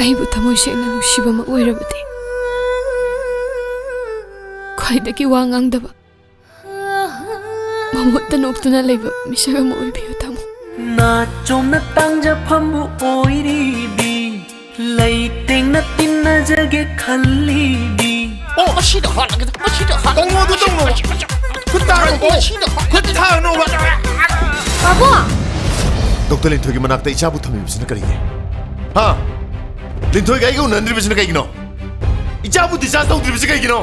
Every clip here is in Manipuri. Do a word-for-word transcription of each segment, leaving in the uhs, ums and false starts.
ꯑꯩꯕꯨ ꯊꯃꯣꯏ ꯁꯦꯡꯅ ꯅꯨꯡꯁꯤꯕꯃꯛ ꯑꯣꯏꯔꯕꯗꯤ, ꯈ꯭ꯋꯥꯏꯗꯒꯤ ꯋꯥ ꯉꯥꯡꯗꯕ, ꯃꯃꯨꯠꯇ ꯅꯣꯛꯇꯨꯅ ꯂꯩꯕ ꯃꯤꯁꯛ ꯑꯃ ꯑꯣꯏꯕꯤꯌꯨ, ꯇꯥꯃꯣ꯫ ꯅꯥꯆꯣꯝꯅ ꯇꯥꯡꯖꯐꯝꯕꯨ ꯑꯣꯏꯔꯤꯕꯤ, ꯂꯩꯇꯦꯡꯅ ꯇꯤꯟꯅꯖꯒꯦ ꯈꯜꯂꯤꯕꯤ꯫ ꯑꯣ, ꯃꯁꯤꯗ ꯍꯥꯠꯂꯒꯦ, ꯃꯁꯤꯗ ꯍꯥꯠꯂꯒꯦ꯫ ꯇꯧꯅꯣ, ꯑꯗꯨ ꯇꯧꯅꯣ꯫ ꯃꯁꯤ, ꯃꯁꯤ, ꯈꯨꯠ ꯊꯥꯒꯅꯨ, ꯃꯁꯤ, ꯃꯁꯤ, ꯃꯁꯤꯗ ꯍꯥꯠꯂꯒꯦ꯫ ꯈꯨꯠ ꯊꯥꯒꯅꯨꯕ꯫ ꯄꯥꯕꯨꯡ! ꯗꯣꯛꯇꯔ ꯂꯤꯟꯊꯣꯏꯒꯤ ꯃꯅꯥꯛꯇ ꯏꯆꯥꯕꯨ ꯊꯝꯃꯤꯕꯁꯤꯅ ꯀꯔꯤꯒꯤ? ꯍꯥ? ꯂꯤꯟꯊꯣꯏꯒ ꯑꯩꯒ ꯎꯅꯍꯟꯗ꯭ꯔꯤꯕꯁꯤꯅ ꯀꯩꯒꯤꯅꯣ? ꯏꯆꯥꯕꯨ discharge ꯇꯧꯗ꯭ꯔꯤꯕꯁꯤ ꯀꯩꯒꯤꯅꯣ?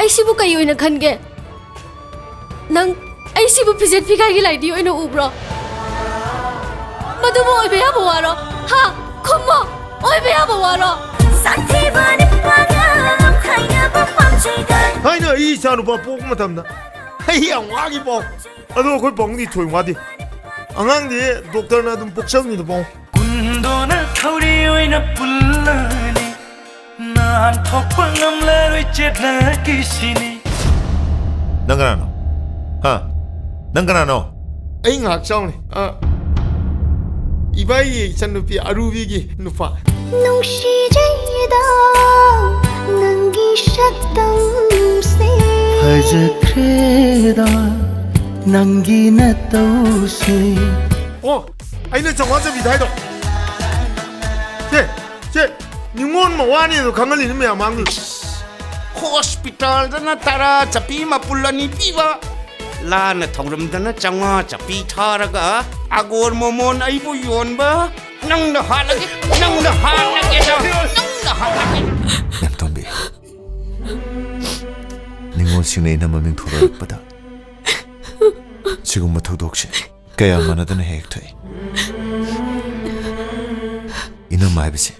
ꯑꯩ ꯁꯤꯕꯨ ꯀꯩ ꯑꯣꯏꯅ ꯈꯟꯒꯦ? ꯅꯪ ꯑꯩ ꯁꯤꯕꯨ ꯐꯤꯖꯦꯠ ꯐꯤꯒꯥꯏꯒꯤ ꯂꯥꯏꯙꯤ ꯑꯣꯏꯅ ꯎꯕ꯭ꯔꯣ? ꯃꯗꯨꯕꯨ ꯑꯣꯏꯕ ꯌꯥꯕ ꯋꯥꯔꯣ? ꯍꯥ? ꯈꯨꯝꯃꯣ! ꯑꯣꯏꯕ ꯌꯥꯕ ꯋꯥꯔꯣ? ꯁꯥꯊꯤꯕ ꯅꯨꯄꯥꯒ ꯉꯝꯈꯥꯏꯅꯕ ꯄꯥꯝꯖꯩꯗ꯫ ꯊꯥꯏꯅ ꯑꯩ ꯏꯆꯥ ꯅꯨꯄꯥ ꯄꯣꯛꯄ ꯃꯇꯝꯗ ꯑꯩ ꯌꯥꯝ ꯋꯥꯈꯤ ꯄꯥꯎ꯫ ꯑꯗꯣ ꯑꯩꯈꯣꯏ ꯄꯥꯕꯨꯡꯗꯤ ꯊꯣꯏ ꯋꯥꯗꯦ꯫ ꯑꯉꯥꯡꯗꯤ ꯗꯣꯛꯇꯔꯅ ꯑꯗꯨꯝ ꯄꯣꯛꯆꯕꯅꯤꯗ ꯄꯥꯎ꯫ ꯀꯨꯟꯗꯣꯅ ꯊꯧꯔꯤ ꯑꯣꯏꯅ ꯄꯨꯜꯂꯅꯤ꯫ ꯅꯥꯟꯊꯣꯛꯄ ꯉꯝꯂꯔꯣꯏ ꯆꯦꯠꯅꯈꯤꯁꯤꯅꯤ꯫ ꯅꯪ ꯀꯅꯥꯅꯣ? ꯍꯥ? ꯅꯪ ꯀꯅꯥꯅꯣ? ꯑꯩ ꯉꯥꯏꯍꯥꯛ ꯆꯥꯎꯅꯦ꯫ ꯑ, ꯏꯕꯥꯏꯒꯤ ꯏꯆꯟꯅꯨꯄꯤ ꯑꯔꯨꯕꯤꯒꯤ ꯅꯨꯄꯥ꯫ ꯅꯨꯡꯁꯤꯖꯩꯗ ꯅꯪꯒꯤ ꯁꯛꯇꯝꯁꯦ꯫ ꯐꯖꯈ꯭ꯔꯦꯗ ꯅꯪꯒꯤ ꯅꯇꯧꯁꯦ꯫ ꯑꯣ, ꯑꯩꯅ ꯆꯥꯝꯃꯉꯥ ꯆꯞꯄꯤꯗ ꯍꯥꯏꯗꯣ꯫ ꯁꯦ, ꯁꯦ, ꯅꯤꯉꯣꯜ ꯃꯋꯥꯅꯤ ꯑꯗꯣ ꯈꯪꯍꯜꯂꯤꯅꯤ ꯃꯌꯥꯝ ꯃꯥꯡꯗꯨ꯫ ꯍꯣꯁꯄꯤꯇꯥꯜꯗꯅ ꯇꯔꯥ ꯆꯞꯄꯤ ꯃꯄꯨꯜ ꯑꯅꯤ ꯄꯤꯕ, ꯂꯥꯟꯅ ꯊꯧꯔꯝꯗꯅ ꯆꯥꯝꯃꯉꯥ ꯆꯞꯄꯤ ꯊꯥꯔꯒ ꯑꯒꯣꯔ ꯃꯣꯃꯣꯟ ꯑꯩꯕꯨ ꯌꯣꯟꯕ, ꯅꯪꯅ ꯍꯥꯠꯂꯒꯦ, ꯅꯪꯅ ꯍꯥꯠꯂꯒꯦ, ꯅꯪꯅ ꯍꯥꯠꯂꯒꯦ꯫ ꯃꯦꯝꯇꯣꯝꯕꯤ, ꯅꯤꯉꯣꯜꯁꯤꯡꯅ ꯏꯅꯝꯃ ꯃꯤꯡ ꯊꯣꯔꯛꯄꯗ ꯁꯤꯒꯨꯝꯕ ꯊꯧꯗꯣꯛꯁꯦ ꯀꯌꯥ ꯃꯥꯟꯅꯗꯅ ꯍꯦꯛ ꯊꯣꯛꯏ꯫ ꯏꯅꯝꯃ ꯍꯥꯏꯕꯁꯦ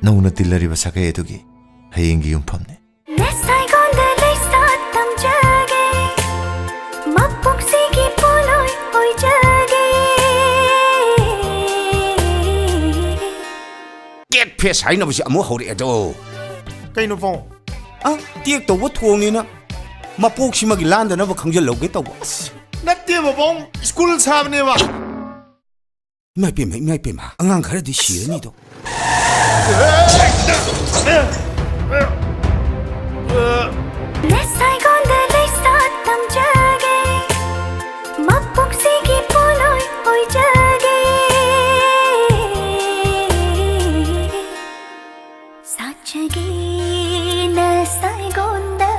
ꯅꯧꯅ ꯇꯤꯜꯂꯔꯤꯕ ꯁꯥꯒꯩ ꯑꯗꯨꯒꯤ ꯍꯌꯦꯡꯒꯤ ꯌꯨꯝꯐꯝꯅꯤ꯫ ꯅꯁꯥꯏꯒꯣꯟꯗ ꯂꯩꯁꯥ ꯇꯝꯖꯒꯦ, ꯃꯄꯣꯛꯁꯤꯒꯤ ꯄꯣꯠꯂꯣꯏ ꯑꯣꯏꯖꯒꯦ꯫ ꯀꯦꯠ ꯐꯦꯁ ꯍꯥꯏꯅꯕꯁꯤ ꯑꯃꯨꯛ ꯍꯧꯔꯛꯑꯦꯗꯣ꯫ ꯀꯩꯅꯣ ꯄꯥꯎ? ꯑ, ꯇꯦꯛ ꯇꯧꯕ ꯊꯣꯡꯅꯤꯅ꯫ ꯃꯄꯣꯛꯁꯤꯃꯒꯤ ꯂꯥꯟꯗꯅꯕ ꯈꯪꯖꯤꯜꯍꯧꯒꯦ ꯇꯧꯕ꯫ ꯑꯁ, ꯅꯠꯇꯦ ꯕꯕꯣꯡ, ꯁ꯭ꯀꯨꯜ ꯁꯥꯕꯅꯦꯕ꯫ ꯏꯃꯥ ꯏꯄꯦꯝꯃ, ꯏꯃꯥ ꯏꯄꯦꯝꯃ, ꯑꯉꯥꯡ ꯈꯔꯗꯤ ꯁꯤꯔꯅꯤꯗꯣ꯫ ꯅꯁꯥꯏꯒꯣꯟꯗ ꯂꯩꯁꯥ ꯇꯝꯖꯒꯦ, ꯃꯄꯣꯛꯁꯤꯒꯤ ꯄꯣꯠꯂꯣꯏ ꯑꯣꯏꯖꯒꯦ꯫ ꯁꯥꯠꯆꯒꯦ ꯅꯁꯥꯏꯒꯣꯟꯗ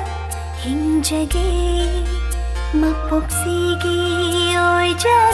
ꯍꯤꯡꯖꯒꯦ, ꯃꯄꯣꯛꯁꯤꯒꯤ ꯑꯣꯏꯖꯒꯦ꯫